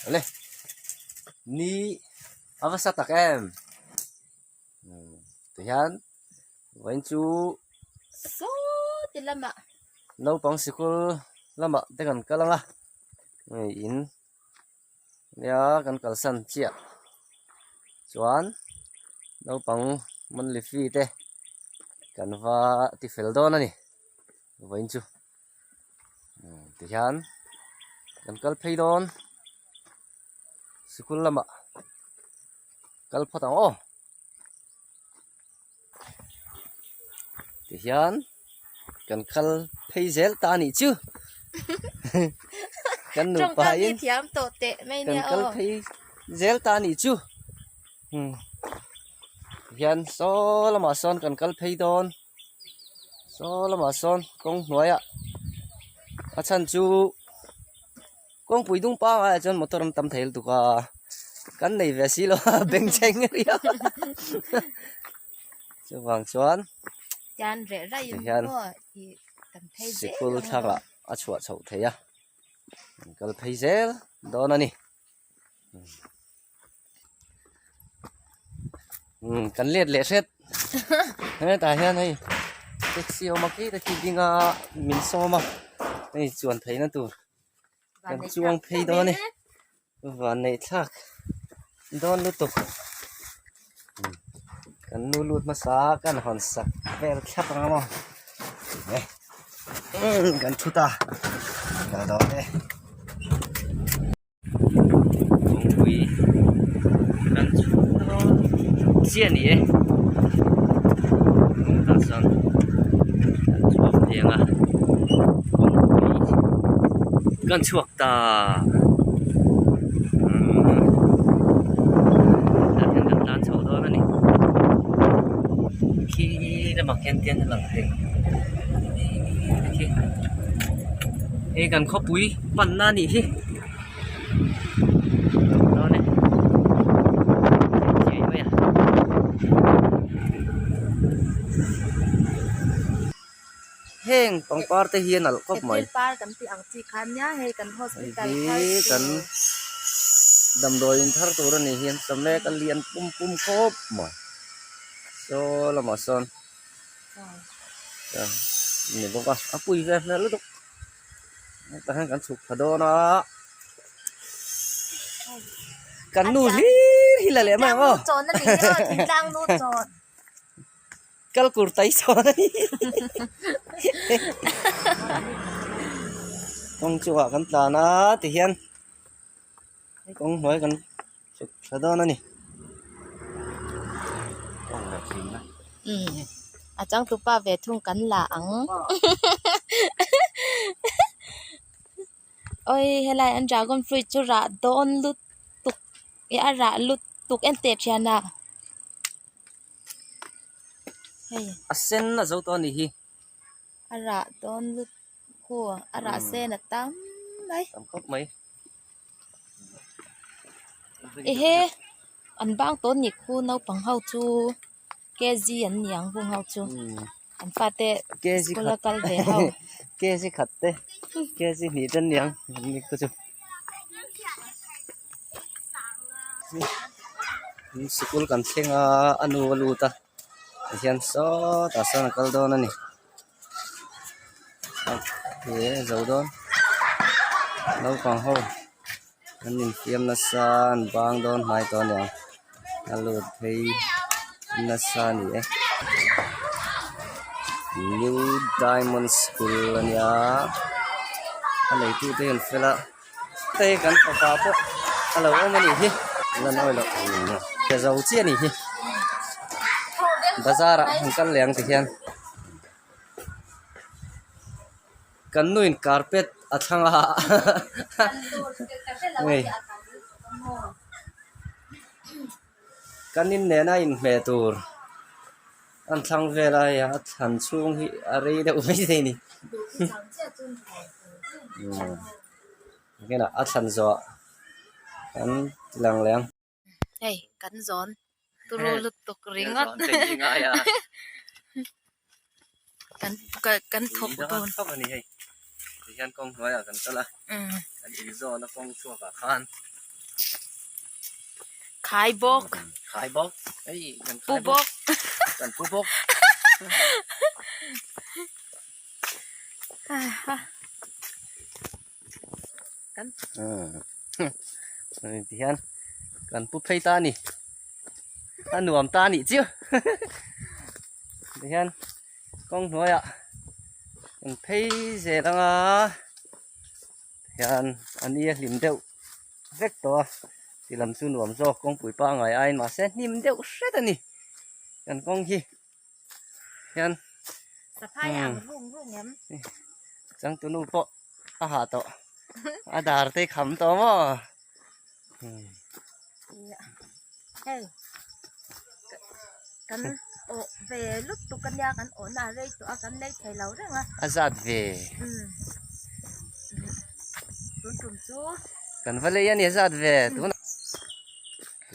Awle ni a va sa tak em tihian vawiin chu saw ti lamah naupang sikul lamah te kan kal ang a hei in nia kan kalsan chiah chuan naupang monthly fee te kan va ti fel dawn a ni vawiin chu tihian kan kal phei dawn sikul lamah kal phawt ang aw tihian kan kal phei zel ta a nih chu kan nupa in kan kal phei zel ta a nih chu tihian saw lamah sawn kan kal phei dawn. Saw lamah sawn kawng hnuaiah a chhan chu kawngpui dung pangai ah chuan motor an tam thei lutuk a kan nei ve si lo a bengchheng a nia chuvang chuan tihian sikul thlangah a chhuah chhoh theih a an kal phei zel dawn a ni. Kan let leh hret hetah hian hei taxi a awm a khi te khi ding a min sawm a hei chuan theihna tur kan chuang phei dawn e vanneih thlak dawn lutuk kan nu lut hmasa a kan hawn sak vel thlap ang a maw kan thu ta kal dawn e. Kawngpui kan chhuk dawn chiah a ni e tah chuan kan chhuak thei ang a kawngpui kan chhuak ta umm tah hian kan tlan chho dawn a ni khi lamah khian tian a lang thei hei kan khawpui panna a nih hi. Dawn e chiai mai a heng pangpar te hi a nalh khawp mai April par kan tih ang chi kha nia hei kan hospital hei thar hi tur kan damdawi in thar tur a nih hian samek a lian pum pum khawp mai saw lamah sawn ni bawk a a pui ve hmel lutuk. Tah hian kan chhuk thla dawn a kan nu hlir hi la leh mai ang aw kal kur tai sawn a ni kawng chungah kan tlan a tihian kawng hnuai kan chhuk thla dawn a ni. A changtupa ve thung kan la ang awi helai an dragon fruit chu rah dawn lutuk e a rah lutuk en teh thian a hei a sen a zo tawh a nih hi a rah dawn lutuk a rah sen a tam mai tam khawp mai. Ehe an bang tawn ni khu naupang ho chu kg an ni ang hung ho chu an fate school a kal ve ho kg khat te kg hnih te an ni ang an ni khu chu sikul kan thleng a a nu a lut a tihian sawtah sawn a kal dawn a ni. He a zo dawn naupang ho an infiam nasa an bang dawn hnai tawh a niang a lut phei nasa a ni e new diamond school a nia a neitu te hi an fel a hei kan fapa pawh a lo awm a nih hi lan awi loh ke zo chiah a nih hi bazar ah an kal leh ang ti hian kan nu in carpet a thlang a hei kan in nena inhmeh tur. An thlang vel a hei a thlan chhung hi a rei deuh mai thei a ni a thlan zawh kan ti lang leh ang. Hei kan zawn turu lutuk ringawt kan kan thawk dawn. Tihian kawng hnuaiah kan kal a kan inzawn a kawng chhuakah khan. Khai bawk. Khai bawk. Hei kan khai bawk. Kan pu bawk. Kan ti hian kan pu phei ta a ni. A nuam ta a nih chiu. Ti hian kawng hnuaiah kan phei zel anga hian a ni a hlim deuh vek tawh a ti lam chu nuam zawk kawngpui pangngai aiin mahse hnim deuh hret a ni kan kawng hi hian Saphai ang rung rung em changtunu pawh a hah tawh a dar te kham tawh maw hei kan awh ve lutuk ania kan awhna a rei tawh a kan lei thei lo reng a a zat ve tun tum chu kan va lei a ni a zat ve tun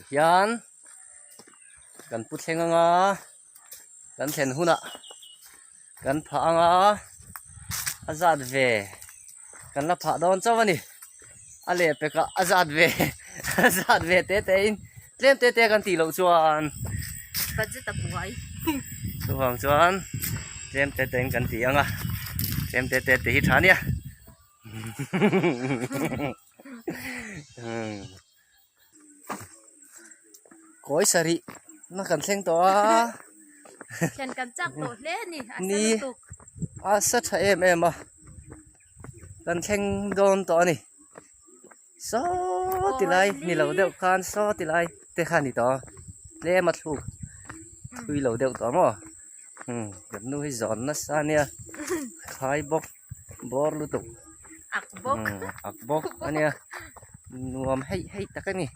hian kan pu thleng anga kan thlen hunah kan phah anga a zat ve kan la phah dawn chauh a ni a leh pekah a zat ve a zat ve te te in tlem te te kan tih loh chuan budget a buai chuvang chuan tlem te te in kan ti anga tlem te te tih hi tha ania Kawi sarih na kan thleng tawh a. Thlen kan chak tawh hle a ni a sa lutuk. A sa tha em em a kan thleng dawn tawh a ni saw ti lai ni lo deuh khan saw ti lai te kha a ni tawh a tlem a thluk thui lo deuh tawh maw kan nu hi zawn nasa a nia khai bawk. Bawr lutuk. Ak bawk. Ak bawk a nia. Nuam heih heih tak a ni.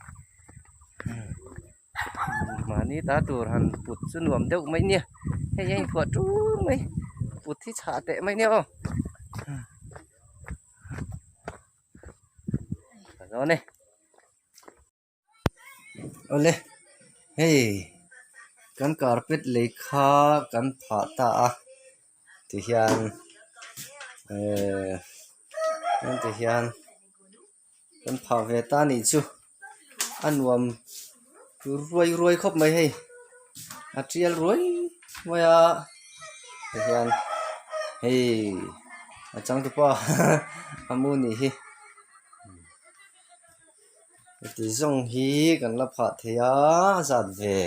Mahni ta tur han put chu nuam deuh mai nia. Hei a inphuah ṭur mai. Put hi chhah teh mai nia aw. Ka zawn e. Awle hei kan carpet lei kha kan phah ta a tihian ehh tihian kan phah ve ta anih chu a nuam ruai ruai khawp mai hei a tial ruai ruai a tihian hei a changtupa a mu nih hi. Heti zawng hi kan la phah thei a a zat ve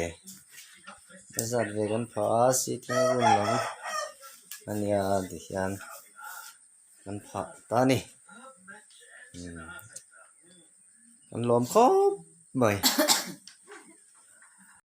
a zat ve kan phah a sitting room lam a nia tihian kan phah ta a ni kan lawm khawp mai.